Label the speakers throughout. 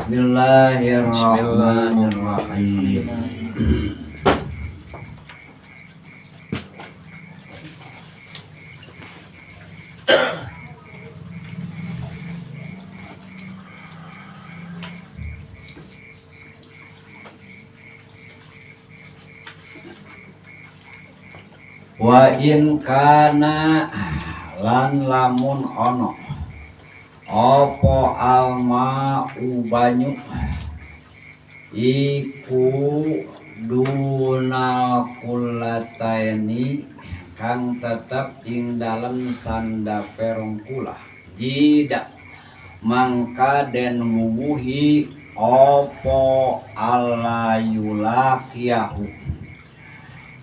Speaker 1: Bismillahirrahmanirrahim. Wa in kana lan lamun ono apa alma banyu iku dunal kullataini kang tetep ing dalem sandape rong kulah jida mangka den wuwuhi apa alla yulaqiyahu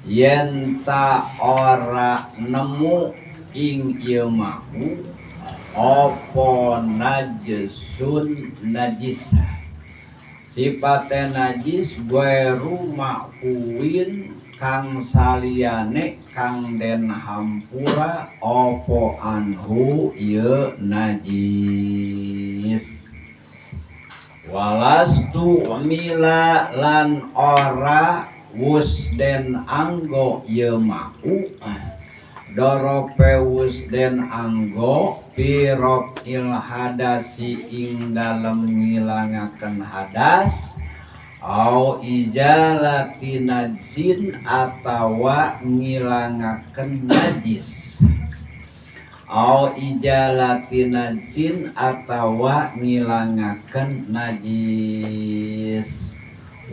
Speaker 1: yen ta ora nemu ing ieu mahu apa najsun najis sipate najis ghairu ma'fuwin kang saliyane kang den hampura apa anhu ieu najis walastu mila lan ora wus den anggo ieu mau dorope wus den anggo pirok il hadasi ing dalem ngilangaken hadas au ijalati najsin atawa ngilangaken najis au ijalati najsin atawa ngilangaken najis.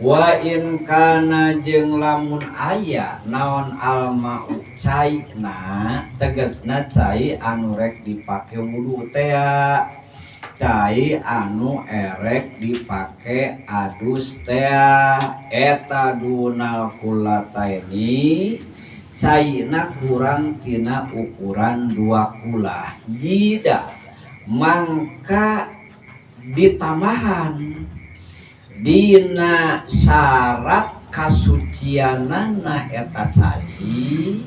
Speaker 1: Wa in kana jeung lamun aya naon almau caina tegasna cai anu rek dipake wudu tea cai anu erek dipake adus tea eta dunal kullataini caina kurang tina ukuran dua kulah jida mangka ditambahan dina syarat kasucianana eta cai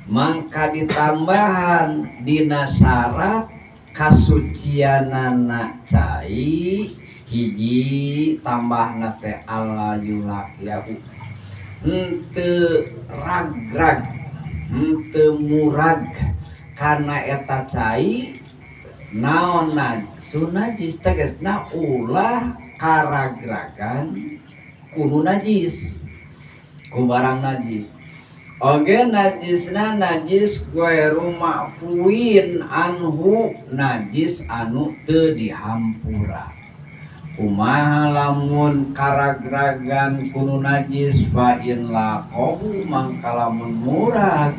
Speaker 1: mangka ditambahan dina syarat kasucianana cai hiji tambahna teh alla yulaqiyahu henteu ragrag henteu murag kana eta cai naon najis tegasna ulah karagragan kudu najis ku barang najis oge najisna najis ghairu ma'fuin anhu najis anu teu dihampura kumaha lamun karagragan kudu najis fa in laqahu mangka lamun murag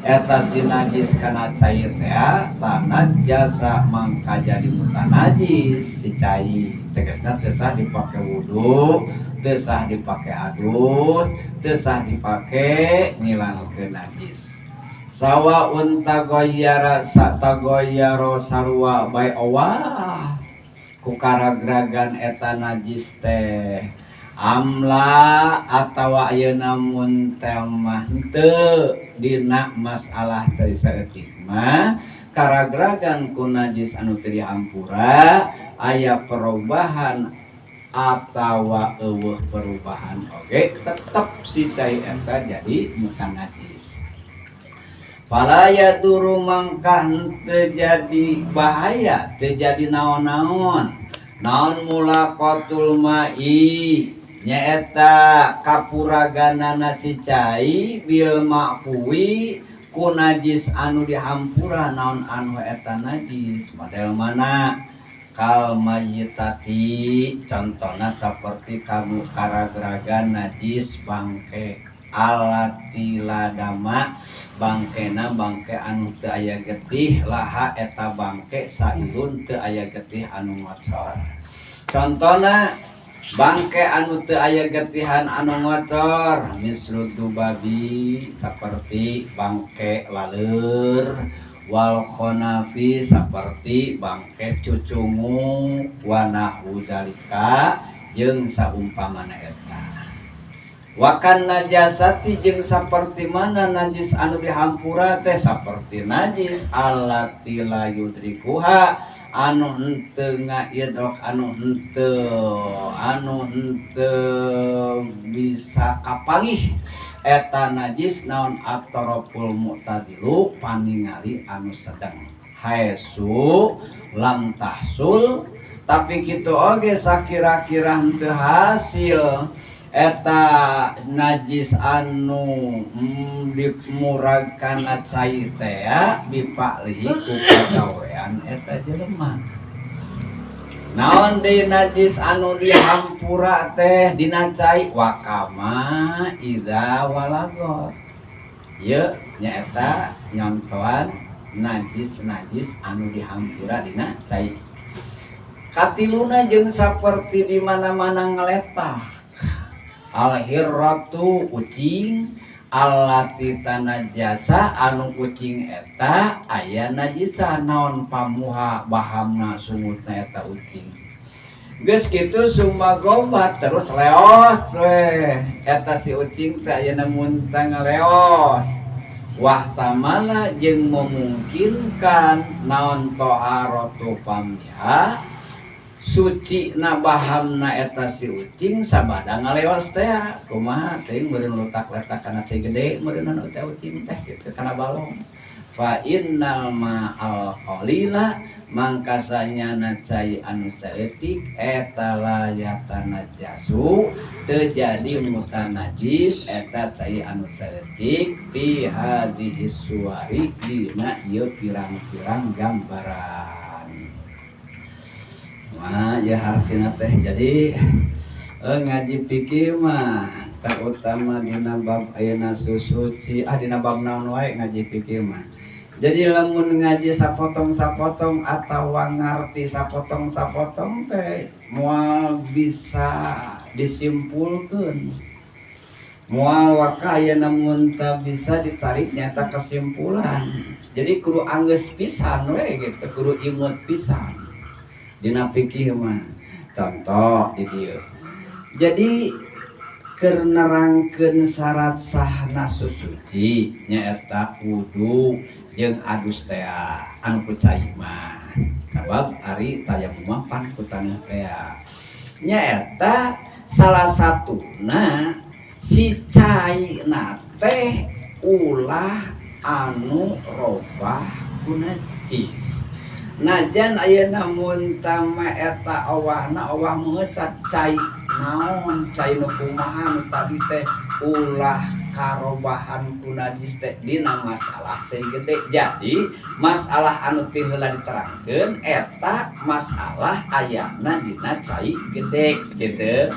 Speaker 1: eta si najis kana cai teh tanajasa mangka jadi mutanajis si cai tegasna teu sah dipake wudu teu sah dipake adus teu sah dipake ngilangkeun najis sawaun tagoyyara satagoyyara sarua bae owah ku karagragan eta najis teh amla atawa ayeuna mun teh mah henteu dina masalah teu saeutik mah karagragan ku najis anu teu dihampura aya perubahan atawa eueuh perubahan oge tetep si cai eta jadi mutanajis fala yaduru mangka henteu jadi bahaya teu jadi naon-naon naon mulaqatul ma'i nyaeta kapuraganana si cai bil ma'fuwi ku najis anu dihampura naon anu eta najis model mana kal mayyitati contohna seperti kamu karagragan najis bangke alati ladama bangkena bangke anu teu aya getih laha eta bangke sailun teu aya getih anu ngocor contohna bangke anu teu aya getihan anu ngocor mislu dubabi seperti bangke laleur wal khonafi seperti bangke cucungu wa nahwu zalika jeung saumpamana eta. Wa kan najasati jeung saperti mana najis anu dihampura teh, saperti najis allati la yudrikuha anu henteu ngaidrok, anu henteu bisa kapanggih eta najis naon at-taraful mu'tadilu paningali anu sedang, haitsu lam tahsul, tapi kitu oge sakira-kira henteu hasil eta najis anu dimurag kana cai teh bifa'lihi ku pagawean eta jelema. Naon deui najis anu dihampura teh dina cai? Wa kama idza walagot, ieu nyaeta nyontoan najis-najis anu dihampura dina cai. Katiluna jeung saperti di mana-mana ngaletak alhirratu ucing allati tanajasa anu kucing eta aya najisa naon famuha bahamna, sungutna eta ucing. Geus kitu summa gobat terus leos we eta si ucing teh, ayeuna muntah ngaleos. Wahtamala jeung memungkinkan naon toharatu famiha suci na bahamna eta si ucing sabada ngaleos teh. Kumaha teuing, meureun letak-letak kana teh gede meureun teh ucing teh kitu kana balong. Fa innal ma'al qalila mangka sanyana cai anu saeutik eta la yatanajasu teu jadi mutanajis eta cai anu saeutik fi hadhihi suwari dina ieu pirang-pirang gambaran. Wah, ya hartina teh jadi ngaji fikih mah terutama dina bab ayeuna susuci, ah, dina bab naon wae ngaji fikih mah. Jadi lamun ngaji sapotong-sapotong atau ngarti sapotong-sapotong teh moal bisa disimpulkeun. Moal waka ayeuna mun teu bisa ditarik nyata kesimpulan. Jadi kudu anggeus pisan we gitu, kudu imut pisan dina fikih mah. Contoh di dieu. Jadi keur nerangkeun syarat sahna susuci nyaeta wudu jeung adus teh anu ku cai mah. Sabab ari tayamum mah pan ku taneuh teh. Nyaeta salah satuna si cai na teh ulah anu robah ku najis. Najan ayeuna mun tama eta owahna owah meusat cai naon, cai nu kumaha nu tadi teh ulah karobahan ku najis teh dina masalah cai gede. Jadi masalah anu ti heula diterangkeun eta masalah ayana dina cai gede gitu.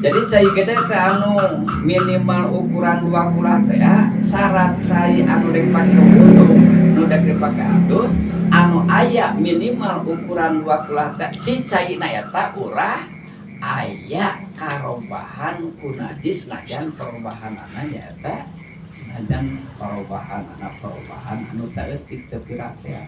Speaker 1: Jadi cai gede teh anu minimal ukuran 2 kulah teh ya, syarat cai anu dek pake wudu, nu dek dipake adus anu aya minimal ukuran 2 kulah teh, si cai na eta urah aya karobahan ku najis, najan perubahanana nyaeta najan perubahanana perubahan anu saeutik teu pira teh.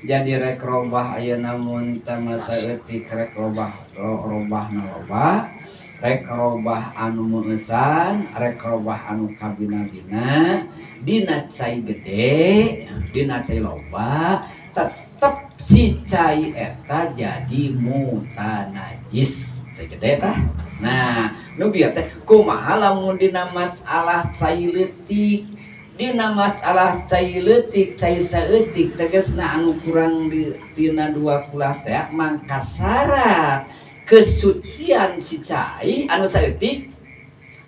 Speaker 1: Jadi rek robah ayeuna mun teh mah saeutik, rek robah robah na loba, rek robah anu meueusan, rek robah anu kabina-bina dina cai gede, dina cai loba, tetep si cai eta jadi mutanajis cai gede tah. Nah, nu bieu teh kumaha lamun dina masalah cai leutik? Dina masalah cai leutik, cai saeutik tegasna anu kurang di tina 2 kulah teh, mangka syarat kesucian si cai anu saeutik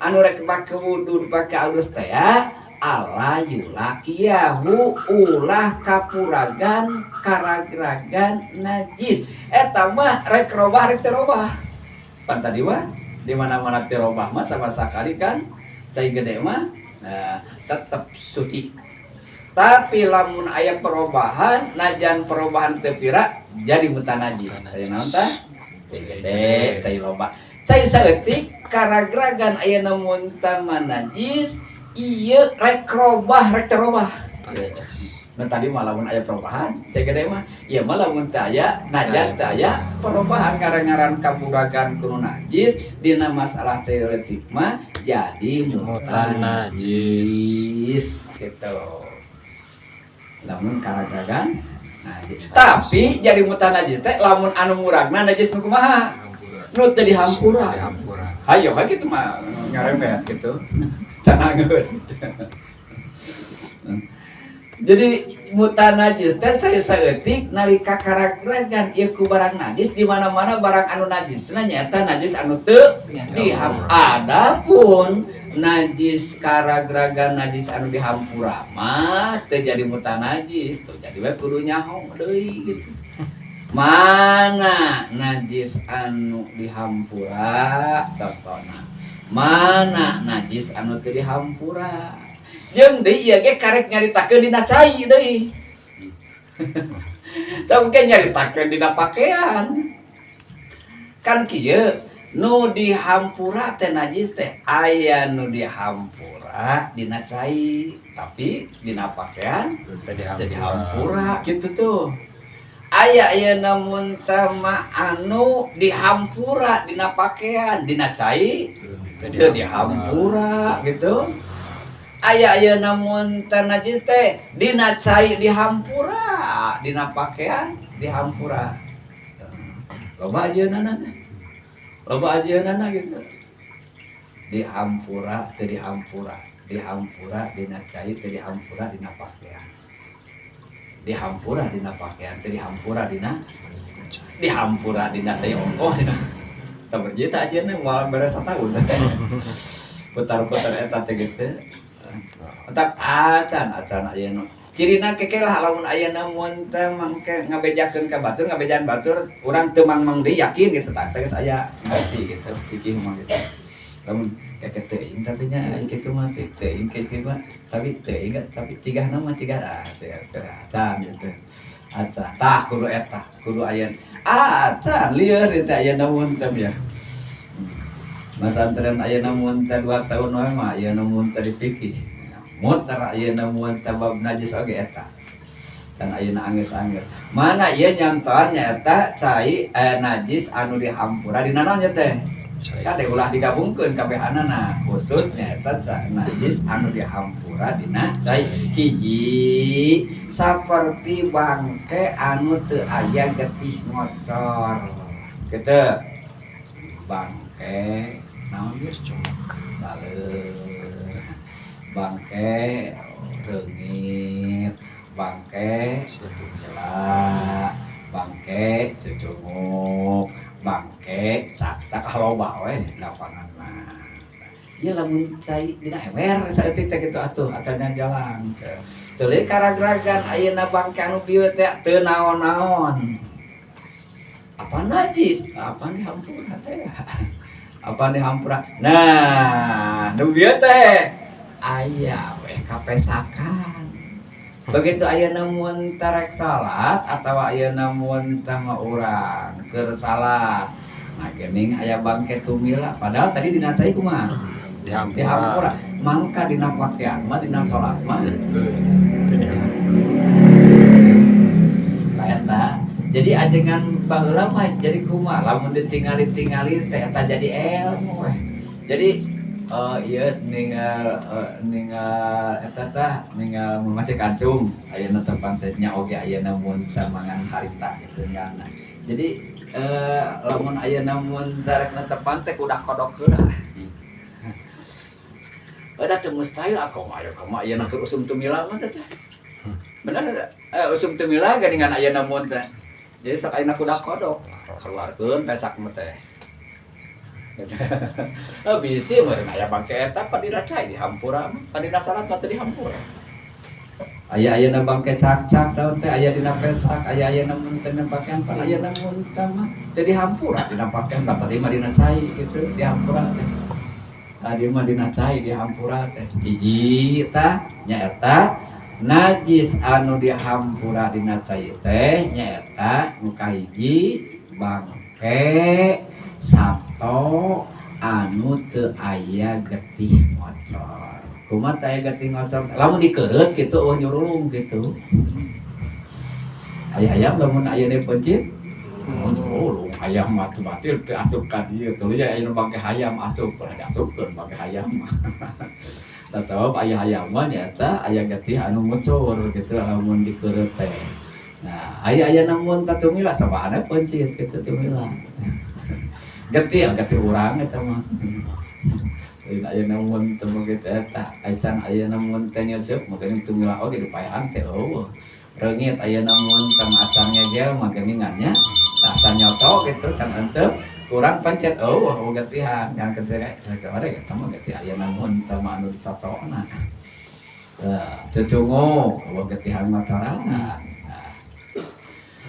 Speaker 1: anu rek make wudu dipake alus teh alla yulaqiyahu ulah kapuragan karagragan najis. Eta mah rek robah rek teu robah, pan tadi mah di mana-mana teu robah mah sama sekali kan cai gede mah. Nah, tetep suci, tapi lamun aya perubahan najan perubahan teu pira jadi mutanajis. Cai naon tah? Cai gede, cai loba. Cai saeutik karagragan ayeuna mun tama najis ieu rek robah rek teu robah.
Speaker 2: Najis.
Speaker 1: Nah, tadi mah lamun aya perubahan, cai gede mah, ieu mah lamun teu aya najat, teu aya perubahan, ngaran-ngaran kaburagan kuno najis dina masalah teoretik mah jadi
Speaker 2: mutanajis.
Speaker 1: Mutanajis gitu. Lamun karagragan najis. Tapi jadi mutanajis teh lamun anu muragna najis nu kumaha? Nu teu dihampura.
Speaker 2: Dihampura.
Speaker 1: Hayo we kitu mah ngarempet gitu. Can geus. Jadi mutanajis teh cai saeutik nalika karagragan ieu ku barang najis, di mana-mana barang anu najisna nyaeta najis anu teu diham. Adapun najis karagragan najis anu dihampura mah teu jadi mutanajis tuh, jadi we kudu nyaho deui gitu. Mana najis anu dihampura contohna, mana najis anu teu dihampura, jeung deui ieu ge karek nyaritakeun dina cai deui, sampe nyaritakeun dina pakaian. Kan kieu, nu dihampura teh najis teh aya nu dihampura dina cai tapi dina pakaian
Speaker 2: teu
Speaker 1: teu dihampura gitu tuh. Aya ieu namun tama anu dihampura dina pakaian, dina cai teu dihampura gitu. Aya ieu namun teh najis teh dina cai dihampura, dina pakaian dihampura. Loba ajeunana teh, loba ajeunana gitu, dihampura teu dihampura, dihampura dina cai teu dihampura dina pakaian, dihampura dina pakaian teu dihampura dina, dihampura dina cai ongkoh dina saberji teh ajeunna moal beres sataun putar-putar eta teh gitu. Otak acan acan aya nu cirina keke lah. Lamun aya mun teh mangke ngabejakeun ka batur, ngabejaan batur, urang teu mangmang deui, yakin gitu tah geus aya ngerti gitu fikih mah gitu. Lamun keke teuing tapi nya kitu mah teuing kitu mah, tapi teuing tapi cigahna mah cigah ah teh acan gitu. Acan tah kudu eta kudu aya acan lieur teh aya namun teh ya. Masantren aya namun teh 2 tahun wae mah aya namun teh di fikih muter, aya namun teh bab najis oge eta dan ayeuna anggeus-anggeus mana ieu nyontohan nyaeta cai najis anu dihampura dina naon nya teh.
Speaker 2: Cai.
Speaker 1: Kade ulah digabungkeun kabehanana, khusus nyaeta najis anu dihampura dina cai. Hiji, saperti bangke anu teu aya getih ngocor kitu. Bangke naon geus
Speaker 2: Geus.
Speaker 1: Baleur, bangke reungit, bangke tumila, bangke cucunguk, bangke cakcak, loba we lapangan mah. Ieu lamun cai dina ember saeutik teh kitu atuh atana jalan. Teulieu karagragan ayeuna bangke anu bieu teh teu naon-naon. Apa najis? Apa dihampura teh? Apa dihampura? Nah, nu bieu teh aya we kapesakan. Begitu ayeuna mun tarek salat atawa ayeuna mun tama urang keur salat. Nah, geuning aya bangke tumila, padahal tadi dina cai kumaha?
Speaker 2: Dihampura.
Speaker 1: Dihampura. Mangka dina pakaian mah, dina salat mah
Speaker 2: Teu dihampura.
Speaker 1: Nah, eta. Jadi ajengan baheula mah jadi kumaha lamun ditingali-tingali teh eta jadi ilmu weh. Jadi ieu ningal ningal eta tah ningal mun mace kancung ayeuna tepan teh nya oge ayeuna mun mangan harita gitu nya. Jadi lamun ayeuna mun darek netepan teh kudah kodok heula. Udah teu mustahil aku mah aya kumaha ayeuna keur usum tumila mah teh. Bener teh? Usum tumila geuningan ayeuna mun teh. Jadi sok ayeuna kudah kodok keluarkeun pesak mah teh. Oh, bisi meureun aya bangke eta padina cai dihampura mah, padina salat mah teu dihampura. Aya ayeuna bangke cakcak daun teh aya dina pesak, aya ayeuna mun teh pakaian pan ayeuna mun teh mah teu dihampura dina pakaian, tadi mah dina cai gitu dihampura teh. Tadi mah dina cai dihampura teh. Hiji tah nyaeta najis anu dihampura dina cai teh nyaeta nu kahiji bangke sato anu teu aya getih ngocor. Kumaha teh getih ngocor? Lamun dikeureut kitu euweuh nyurulung kitu. Aya hayam lamun aya peuncit nyurulung. Hayam mah teu batil teu asup ka dieu, tuluy aya nu bangke hayam asup, ulah diasupkeun bangke hayam mah. Tah, sabab aya hayam mah nyaeta aya getih anu ngucur kitu lamun dikeureut teh. Nah, aya aya namun tatumila sabahana peuncit kitu tumila. Getih getih urang eta mah. Lain aya namun teu begitu eta, acan aya namun teh nyeuseup mah geuning tumila oge dipaehan teh euweuh. Reungit aya namun teh acan ngegel mah geuningan nya. Tah, acan nyoto gitu can enteup kurang pencet euweuh euweuh getihan ngan getih sabada eta mah getih aya namun teh mah anu dicocokna. Tah, cucungu euweuh getihan mah sorangan. Nah.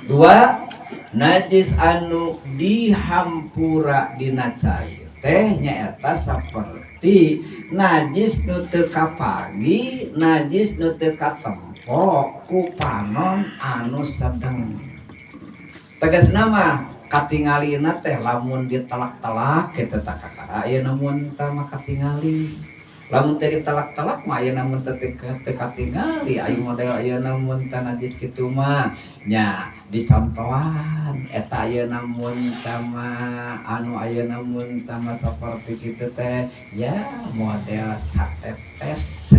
Speaker 1: Dua, najis anu dihampura dina cai teh nyaeta saperti najis nu teu kapagi, najis nu teu katempo ku panon anu sedeng. Tegasna mah katingalina teh lamun ditelak-telak kitu tah kakara aya namun tah mah katingali. Lamun teu ditelak-telak mah aya namun teh teu katingali. Aya model aya namun teh najis kitu mah nya dicontohan eta aya namun tah mah anu aya namun tah mah saperti kitu teh ya model satetes,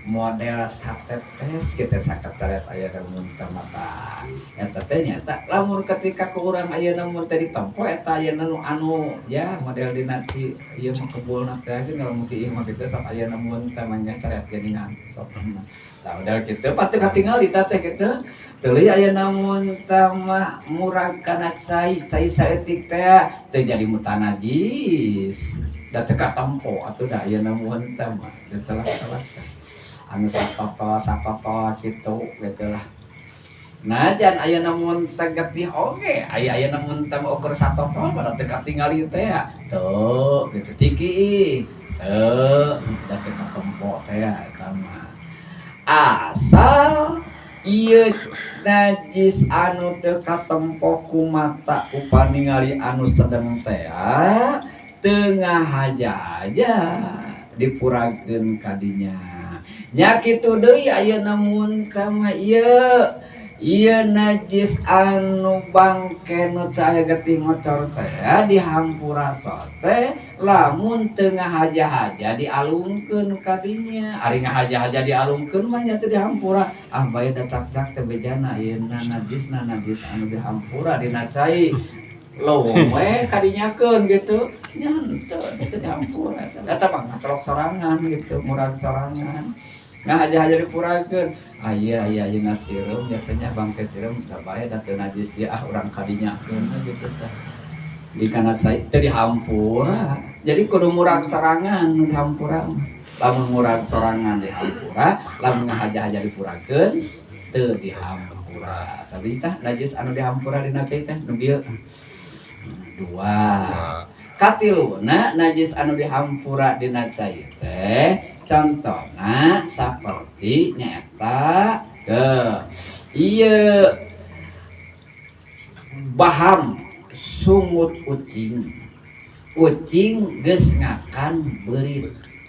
Speaker 1: model satetes kitu sakataret aya namun tah mah. Tah, eta teh nyaeta lamun ketika ku urang aya namun teh ditempo eta aya nu anu ya model dina ci ieu mah kebulna teh ge lamun ti ieu mah kitu sok aya namun teh mah nya ceret geuningan sok. Tah, model kitu patuh katingali tah teh kitu. Teuing aya namun tah mah murag kana cai, cai saeutik teh teu jadi mutanajis da teu katempo atuh da aya namun tah mah teu telak-telak anu satotol satotol kitu gitu lah. Najan aya namun teh getih oge aya aya namun teh ukur satotol pada teu katingali teh teu gitu ciki teu da teu katempo teh eta mah. Asal ieu najis anu teu katempo ku mata ku paningali anu sedeng teh teu ngahaja-haja dipuragkeun ka dinya. Nya kitu deui aya namun teh mah ieu ieu najis anu bangke nu aya getih ngocor teh dihampura teh lamun teu ngahaja-haja dialungkeun ka dinya. Ari ngahaja-haja dialungkeun mah nya teu dihampura. Ah, bae da cak-cak teh bejana ieu najisna najis anu dihampura dina cai lowong we kadinyakeun gitu nya henteu teu dihampura eta mah ngacolok sorangan gitu, murag sorangan ngahaja-haja dipuragkeun. Ah iya iya ayeuna sireum nya teh nya bangke sireum da bae da teu najis ieu, ah urang kadinyakeun gitu tah di kana cai teu dihampura. Jadi kudu murag sorangan nu dihampura. Lamun murag sorangan dihampura, lamun ngahaja-haja dipuragkeun teu dihampura. Sabi tah najis anu dihampura dina cai teh nu bieu dua. Katiluna, najis anu dihampura dina cai teh contohna saperti nyaeta ke ieu baham sungut ucing. Ucing geus ngakan beurit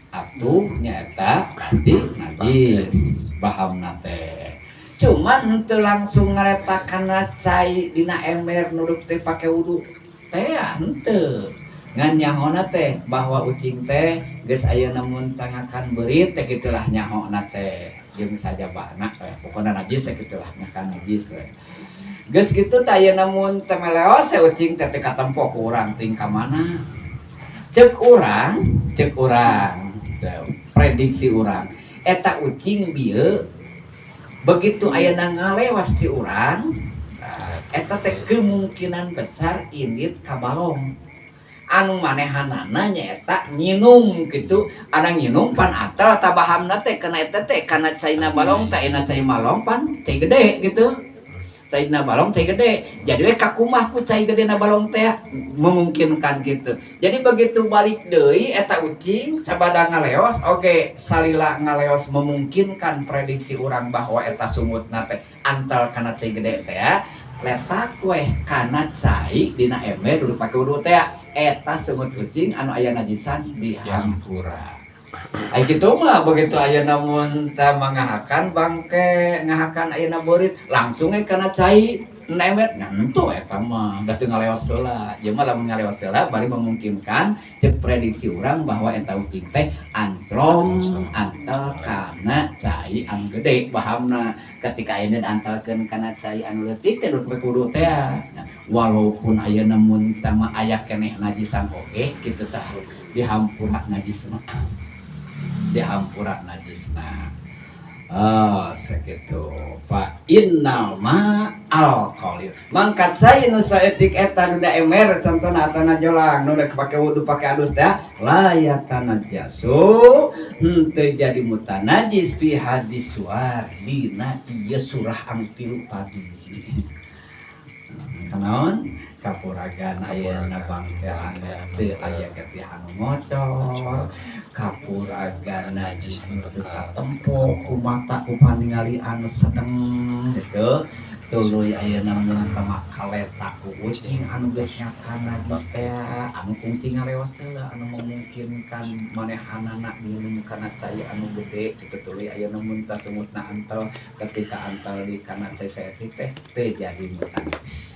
Speaker 1: atuh nyaeta pasti najis bahamna teh, cuman henteu langsung ngaretakan cai dina ember nu teu pake wudu teh, henteu. Ngan nyahona teh bahwa ucing teh geus aya namun tangakan beurit teh gitulah nyahona teh jeung sajabana teh pokona najis teh gitulah, ngakan najis we. Geus kitu teh aya namun teh meleos ucing teh teu katempo ku urang ting ka mana. Cek urang, cek urang prediksi urang eta ucing bieu begitu ayeuna ngalewas ti urang eta teh kemungkinan besar indit ka balong anu manehanana nyaeta nginum gitu. Ada nginum pan atal tabahamna teh kana eta teh kana caina balong teh, ena cai malong pan cai gede gitu, caina balong cai gede, jadi we kakumah ku cai gede na balong teh memungkinkan gitu. Jadi begitu balik deui eta ucing sabada ngaleos oge salila ngaleos memungkinkan prediksi urang bahwa eta sungutna teh antal kana cai gede teh letak weh kana cai dina ember dulu pake wudu teh eta sungut ucing anu aya najisan dihampura. Ai kitu mah begitu aya mun tah ngahakan bangke, ngahakan ayeuna beurit, langsung we kana cai nemet ngantu eta mah da teu ngaleos heula. Ieu mah lamun ngaleos heula bari memungkinkan cek prediksi urang bahwa eta ucing teh anclong antel kana cai anu gede bahamna. Ketika ayeuna diantelkeun kana cai anu leutik teh rek wudu teh. Nah, walaupun ayeuna mun tah mah aya keneh najisan oge kitu tah dihampura najis mah, dihampura najisna. Oh, sakitu. Fa innal ma al qalil. Mangkat cai nu saeutik eta nu da ember contohna atana jolang nu rek pake wudu pake adus teh la yatanajjasu, henteu jadi mutanajis fi hadis suar dina ieu surah anu tilu tadi. Kanaon? Kapuragan ayeuna bangke anu teu aya getih anu ngocor, kapuragan najis nu teu katempo ku mata ku paningali anu sedeng gitu, tuluy ayeuna mun tama kaleta ku ucing anu geus nyakan najis teh anu kungsi ngaleos heula anu memungkinkan manehanana minum kana cai anu gede gitu, tuluy ayeuna mun ta sungutna antel, ketika antel di kana cai saeutik teh teu jadi mutanajis.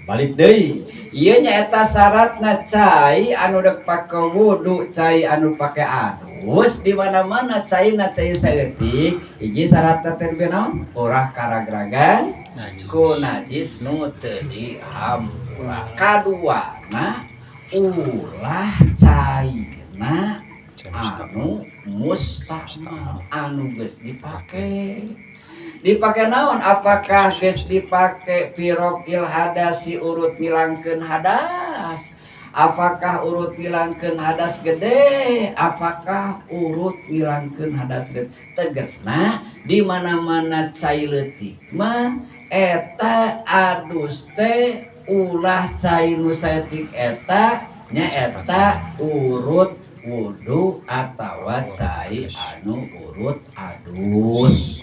Speaker 1: Balik deui ieu nyaeta syaratna cai anu rek pake wudu, cai anu pake adus di mana-mana caina cai saeutik. Hiji syaratna teh naon? Ulah karagragan
Speaker 2: najis
Speaker 1: ku najis nu teu dihampura. Kaduana ulah caina anu mustakmal anu geus dipake. Dipake naon? Apakah geus dipake fi rof'il hadasi, urut ngilangkeun hadas? Apakah urut ngilangkeun hadas gede? Apakah urut ngilangkeun hadas gede? Tegasna di mana-mana cai leutik mah eta adus teh ulah cai nu saeutik eta nya eta urut wudu atawa cai anu urut adus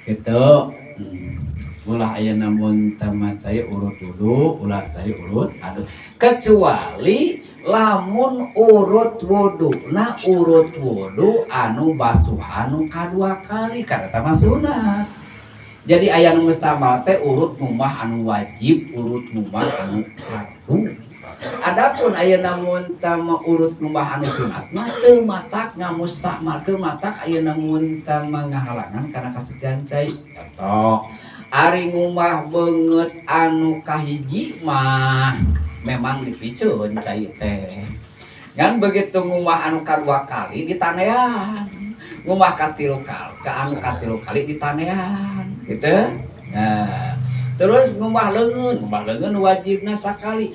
Speaker 1: gitu. Ulah aya namun tamat cai urut wudu, ulah cai urut adus, kecuali lamun urut wudu nah urut wudu anu basuhan nu kadua kali karena eta mah sunat. Jadi aya nu mustamal teh urut ngumbah anu wajib, urut ngumbah anu fardu. Adapun aya namun tama urut ngumbah anu sunat mah teu matak ngamustakmal, teu matak aya namun tama ngahalangan kana kasucian cai. Contoh, ari ngumbah beungeut anu kahiji mah memang dipiceun cai teh. Ngan begitu ngumbah anu kadua kali ditanean, ngumbah katilu kali, ka anu katilu kali ditanean gitu. Nah, terus ngumbah leungeun, ngumbah leungeun wajibna sakali,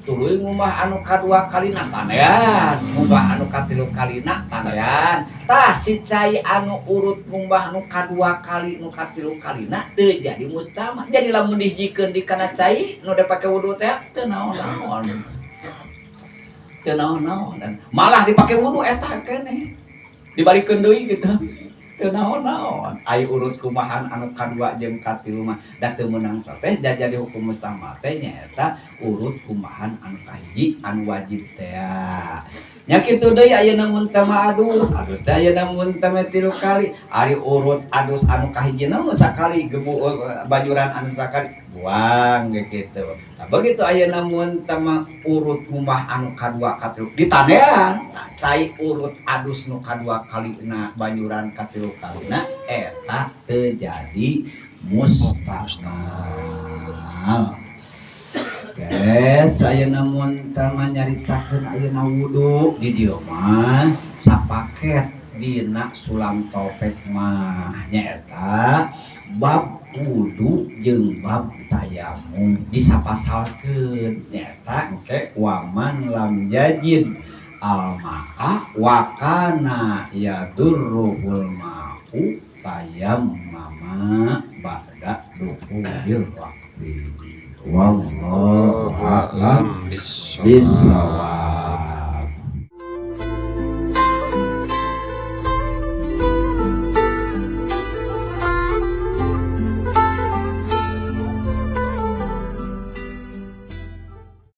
Speaker 1: tuluy ngumbah anu kadua kalina tanean, ngumbah anu katilu kalina tanean. Tah si cai anu urut ngumbah anu kadua kali nu katilu kalina teu jadi mustamal. Jadi lamun dihijikeun di kana cai nu dipake wudu teh teu naon-naon, teu naon-naon, malah dipake wudu eta keneh dibalikeun deui gitu, teu naon-naon. Ai urut kumahan anu kadua jeung katilu mah da teu meunang teh da jadi hukum mustamal teh nyaeta urut kumahan anu kahiji anu wajib teh nya. Kitu deui ayeuna mun teh mah adus, adus teh ayeuna mun teh mah tilu kali. Ari urut adus anu kahijina mah sakali gebu bajuran anu sakali buang gitu. Nah, begitu ayeuna mun teh mah urut ngumbah anu kadua katilu ditanean, tah cai urut adus nu kadua kalina banyuran katilu kalina eta teu jadi mustakmal. Guys, ayeuna mun teh mah nyaritakeun ayeuna wudu di dieu mah sapaket dina Sulam Taufik mah nyaeta bab wudu jeung bab tayamum disapasalkeun, nyaeta engke waman lam yajid al ma'a wa kana yadurruhul ma'u tayammama ba'da dukhulil waqti. Wallahu a'lam
Speaker 2: A'lam
Speaker 1: bissawab.